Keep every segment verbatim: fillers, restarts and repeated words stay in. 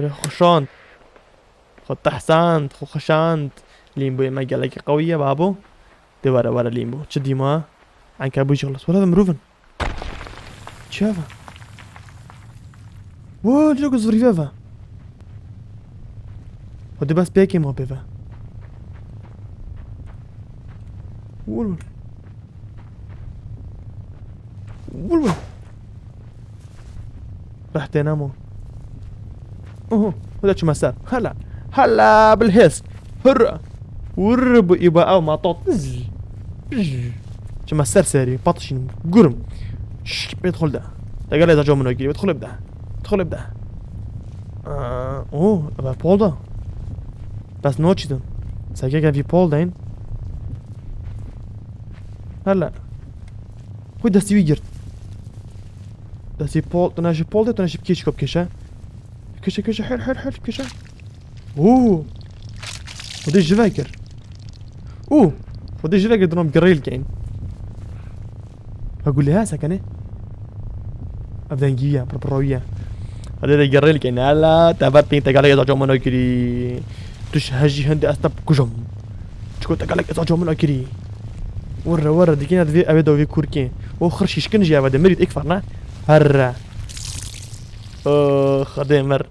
Xwe şand. Xwe tehsand, xwe xişand. Lîmboyê me gelekî qewî ye, babo. Dê were, were lîmbo. Çi dîma? Enkebû jî xilas. Were ve mirovin. Çi heve? Wo, lîro ku zirîve ve. Xwedê bes pêkê ma pê ve. Wul wul. Wul wul. Rehtê nemo. Oho, hûda çime ser. Hala. Hala bilhêz. Hurra. Wurr bu îba ew ma tot. Zzz. Pjj. Çime ser serî. Patişînim. Gurim. Şşş, bêt xul de. Te gelê da camino girî. Bêt xul bide. Bêt xul bide. Aa, oh, eve pol da. Bes no çîtin. Seke ke vî pol deyn. Hala. Xwe destî wî girt. Destî pol, tu ne ji pol de, tu ne ji kêşko bikêşe. Bikêşe, kêşe, her, her, her, bikêşe. Oo. Xwedê ji ve kir. Oo. Xwedê ji ve kir, dinom girêl keyn. Ha gulê ha sekene. Ev dengî ye, pirpiroyî ye. Hadi de girêl keyn. Hala, te ver pênc tegalek ez acamana kirî. Tu ji hejî hindê ez te bikujam. Çiko tegalek ez acamana kirî. Were, were, dikine divê ew ê dawî kurkê. O xir şîşkin jî ev de mirît ek farna. Herre. O, Xwedê mir.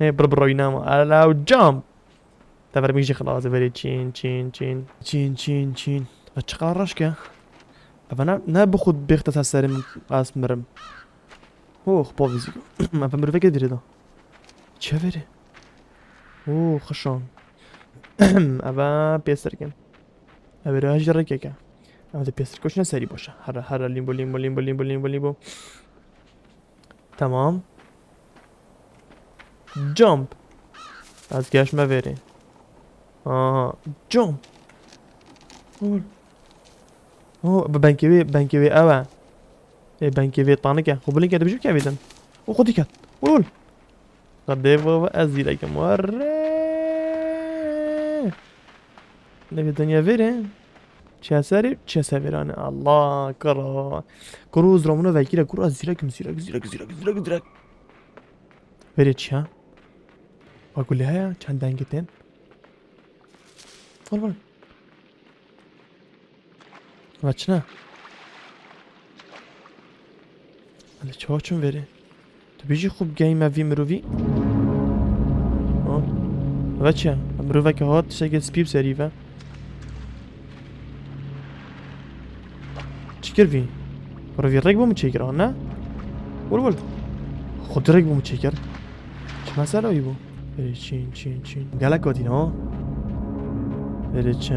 Hê, bir bir oynama. Ala û cam. Tever min jî xilas verê çîn, çîn, çîn. Çîn, çîn, çîn. Ve çiqas reş ke. Eve ne, ne bi xwe bêxte ser serê min ez mirim. Oh, pa vizî. Eve miroveke dirê da. Çi verê? Oh, xişan. Eve pêstir kin. Eve re jî rêkeke. Eve de pêstir koçine serî boşe. Hera, hera, limbo, limbo, limbo, limbo, limbo, limbo. Tamam. Jump. Ez geşme verê. Aha. Jump. Vur. Oh, bi benkê wê, benkê wê ew e. Ê, benkê wê tanik e. Xwe bilind ke, dibêjim kevê din. Û xwe diket. Vur, vur. Xwedê baba, ez zîrekim. Were. Nebe dinya vêre. Çeserê, çeseverane. Allah, kara. Kuru zramuna vekire, kuru ez zîrekim, zîrek, zîrek, zîrek, zîrek, zîrek. Vêrê çi ya? Bak gule heye, çend dengê tên. Vur, vur. Ve çi ne? Hele çawa çûn verê? Tu bêjî xwe bigeyî me vî mirovî? Ha? Ve çi? Miroveke hat tiştekê spî bi serî ve. Çi kir vî? Kuro vî rêk bo min çêkir, ha ne? Wul wul. Xwedî rêk bo min çêkir. Çi mesela wî bû? Verê çîn, çîn, çîn. Gelek hatîne ha. Verê çi?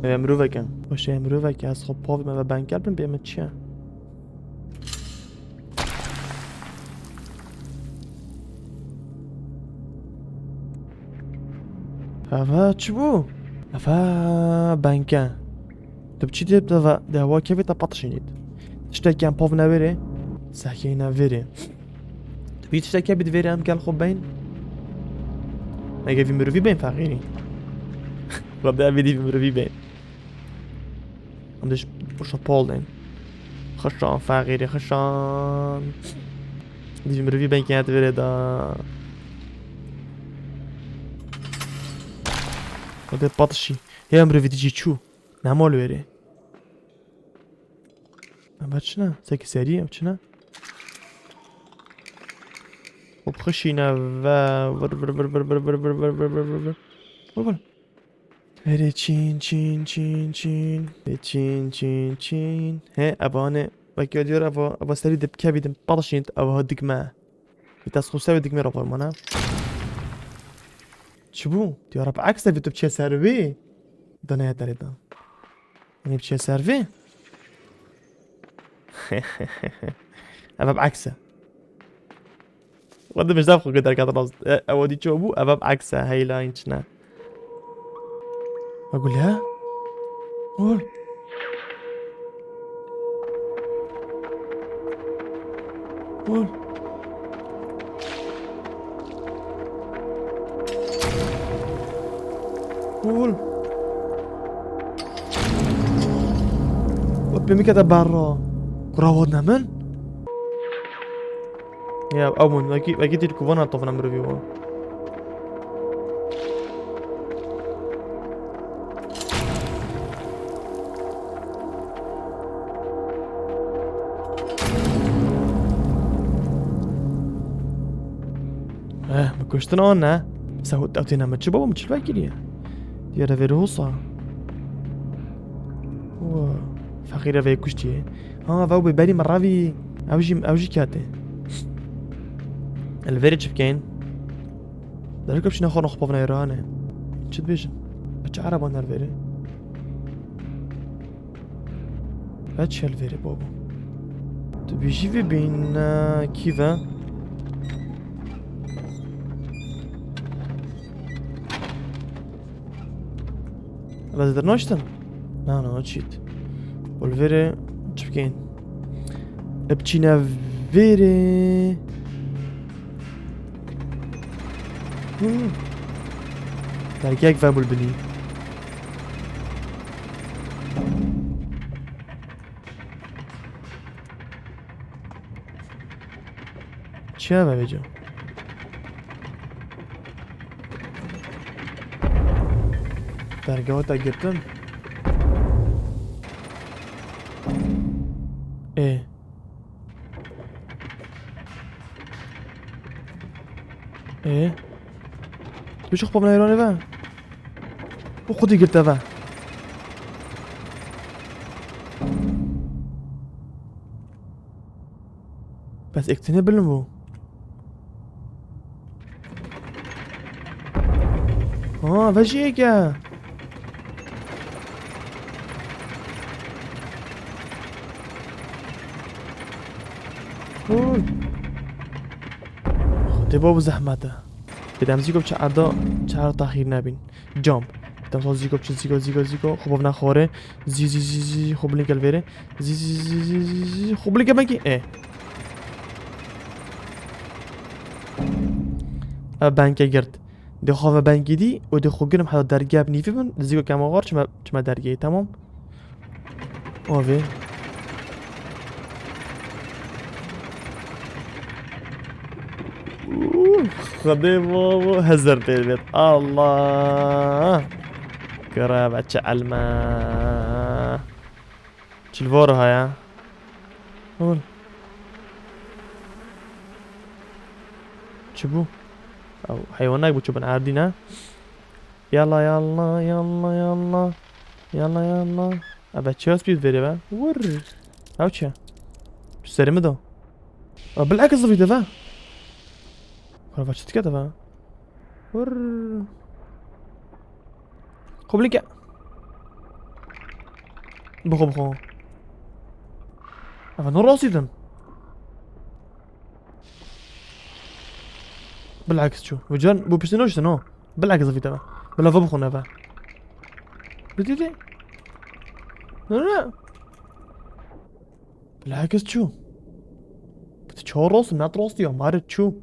Eve miroveke. Baş e, miroveke, ez xwe pavim, eve benkel bin, bê min çi ye? Eve çi bû? Eve benke. Tu bi çi dê de ve, de hewa kevê te patişînît. Tiştek em pav neverê, sehkeyî neverê. Tu bî tiştek kevî divêrê em gel xwe beyn. Ege vî mirovî bên feqîrî. Rabbe em vî dî vî mirovî bên. Em diş boşa pol deyn. Xişan feqîrî, xişan. Dî vî mirovî bên keyet verê da. Hadi patişî. Hê em mirovî dijî çû. Nema li wêrê. Em çi ne? Sekî serî, em çi ne? Û bixişîne ve vir, vir, vir. Vir, vir. Verê çîn, çîn, çîn, çîn. Verê çîn, çîn, çîn. Hê, ev anê. Wekî diyor, ev, ev serî dip kevî dim. Patişîn, ev ha dikme. Vîtes xwe serê dikme ra parmana. Çi bû? Diyara bi aks de vî tu biçe ser wê. Daneye derê da. Yanî biçe ser vê. Ev bi aks e. Wede bijdav xwe gider kat rast. E, ew dî ço bû, ev bi aks e. Heyla înçine. Ha gule? Ol. Ol. Ol. Ol, pê min kete berra. Kura wadne min? Ya, ew bûn. Wekî, wekî tîr ku vana tovna mirovî wan. Eh, min kuştin an ne? Sehut ew têne min çi baba, min çil vekiriye? Diyare vêri hosa. Wa, feqîre vê kuştiye. Ha, ve bê berî min revî. Ew jî, ew jî kete. Li vêrê çi bikeyn? Derî kapşîna xwe nexwe pavnayê rane. Çi dibêjin? E, çi ereban der vêrê? Ve çi li vêrê babo? Tu bêjî vê bîn, e, kî ve? Ve zêde naştin? Na, na, çît. Û li vêrê çi bikeyn? E, biçîne vêrê. Hmm. Dergek ve bulbilî. Çi ye vevêca? Dergeha te girtin? Ê. Ê. Tu çi xwe bavna Îranê ve? Û xwedî girte ve. Bes ektinê bilin bû. Ha, ve jî yek e. Hûn. Xwedê babo zehmet e. Bidem zî ku çi erda, çi erda taxîr nebîn. Jump. Bidem zî ku çi zî ku, zî ku, zî ku. Xwe bavna xwarê. Zî, zî, zî, zî. Xwe bilin gel vêrê. Zî, zî, zî, zî, zî, zî. Xwe bilin gel bengî. Ê. Ev bengê girt. Dê xwe ve bengî dî û dê xwe girim heta dergeh bi nîvî bin. Zî ku kema xwar çime, çime dergehê, temam. Avê. Xwedê babo hezar pêr bêt. Allah. Kira ve çi elme. Çil vor haya. Ol. Çi bû? Ew heywanek bû çi bin erdî ne? Yalla, yalla, yalla, yalla. Yalla, yalla. Ebe çi spî verê be? Vur. Ew çi? Tu serê min de. Ebe bilakis zivî de be. Kara çi dike de be? Vur. Xwe bilin ke. Bixwe, bixwe. Ebe ne rastî din. Bilakis çû. Ve can bu piştî noştin o. Bilakis zivî de be. Bila ve bixwe neve. Didi. Ne, ne. Bilakis çû. Bi tu çawa rast, net rastî ya, marit çû.